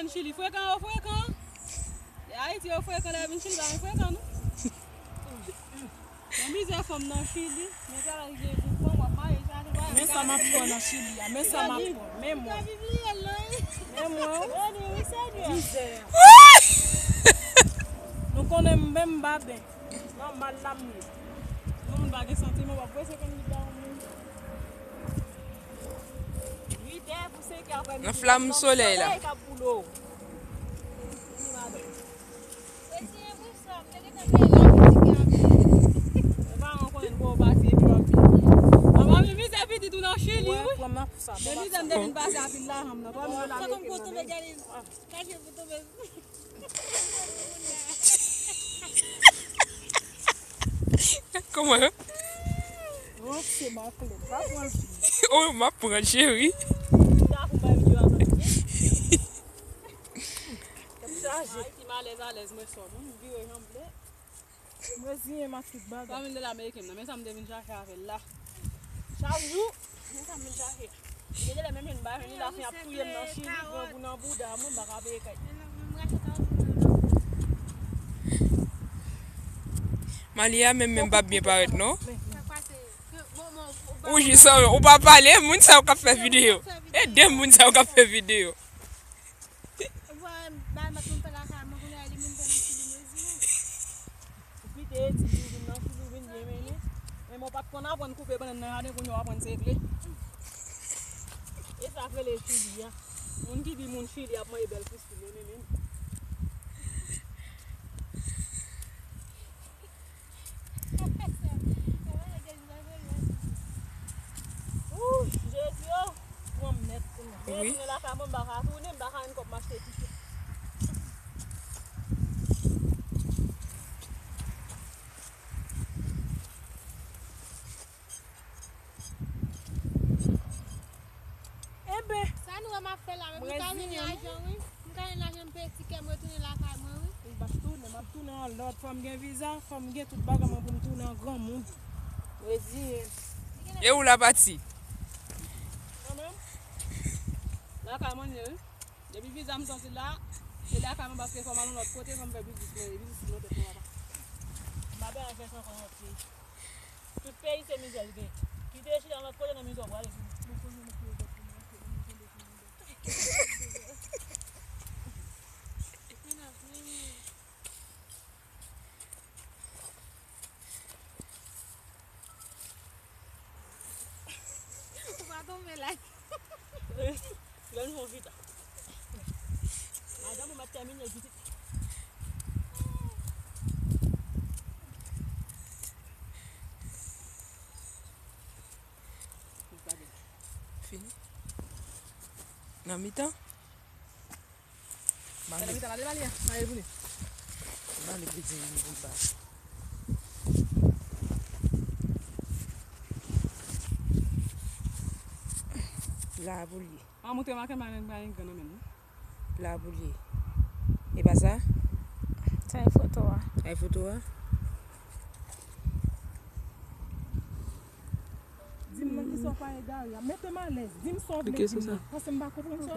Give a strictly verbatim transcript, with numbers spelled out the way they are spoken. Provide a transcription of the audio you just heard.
Chili frekan, yo frekan. E Ayiti, yo frekan, lè vin Chili, pa gen frekan, non. Men mizè fanm nan Chili, men travay ki gen pou fanm, w ap mache chache, w ap Men sa m ap pran nan Chili a, men sa m ap pran, men mwen. Men mwen, wi. Mizè. Nou konnen m menm m pa byen. Nòmal la m ye. Yon moun pa gen santiman, w ap prese konn li ba yon moun. Uit è pou senk è aprè midi. Nan flam solèy la. Solèy k ap boule w. Mwen pa konnen pou w pase epi w ap vini. Papa, men mizè pitit ou nan Chili, wi. Men mizè m te vin pase a vil la, janm nan. Twa mil dola Ameriken nan men. Kache pou tonbe. Kòman? Oh, se makle. Pa pran l. Oh, m ap pran, cheri. Tèt chaje. Ayiti m alèz, alèz, mwen sò. Mwen vire janm vle. Mwen reziyen m ak tout bagay. Twa mil dola ameriken nan, men sa m te vin chache avè l la. Chak jou, men sa m vin chache. Gen de lè menm jan m pa jwenn li, lafen ap touye m nan Chili, pran gou nan bouda mwen, m pa ka peye kay. Malia menm, menm p ap byen parèt, non. Ou jis, ou pa pale, moun sa yo k ap fè videyo. E de moun sa yo k ap fè videyo. Ou pa wè bagay m ap fè lakay mwen kounye a, li menm fè nan Chili, mwen di nou. Ou kite Eti, ou vin nan Chili, ou vin byen mennen. Men mwen pa t konn aprann koupe bannann nan jaden, kounye a w aprann segle. E sa k rele Chili a. Moun ki di moun Chili ap manje bèl fistèl, yo menm menm. Ooh, Jezi, oh, pran m nèt kounye a. Wi. Tounen lakay mwen, m pa ka tounen, m pa ka jwenn kòb m achte tikè. Enben, sa nou wè m ap fè la, men m ka jwenn lajan, wi. M ka jwenn lajan, m peye tikè, m retounen lakay mwen, wi. M p ap tounen, m ap tounen yon lòt. Fò m gen viza, fò m gen tout bagay mwen pou m tounen an granmoun. Reziyen. E ou la pati? Mwen menm, lakay mwen ye, wi. Depi viza m sòti la, se lakay mwen paske fò m al yon lòt kote, fò m fè biznis mwen, e biznis mwen tèt mwen papa. M pa bezwen fè sa ankò yon lòt peyi. Tout peyi se mizè l gen. Kite chita nan lòt kote nan mizè w prale. Ou pa tonbe la. Lè nou fè vit. Madanm ou mèt tèmine vit. Fini. Nan mitan. Bale. Nan mitan, bale, bale, bale pou li. Bale pou di moun pou l bale. La pou l ye. A, montre m a kè marenn, marenn gran nan men nou. La pou l ye. E pa sa? Sa e foto a. Sa e foto a? Di m nan kisa w pa egare a. Mete m alèz. Di m sa w vle di m nan. Paske m pa konprann sa w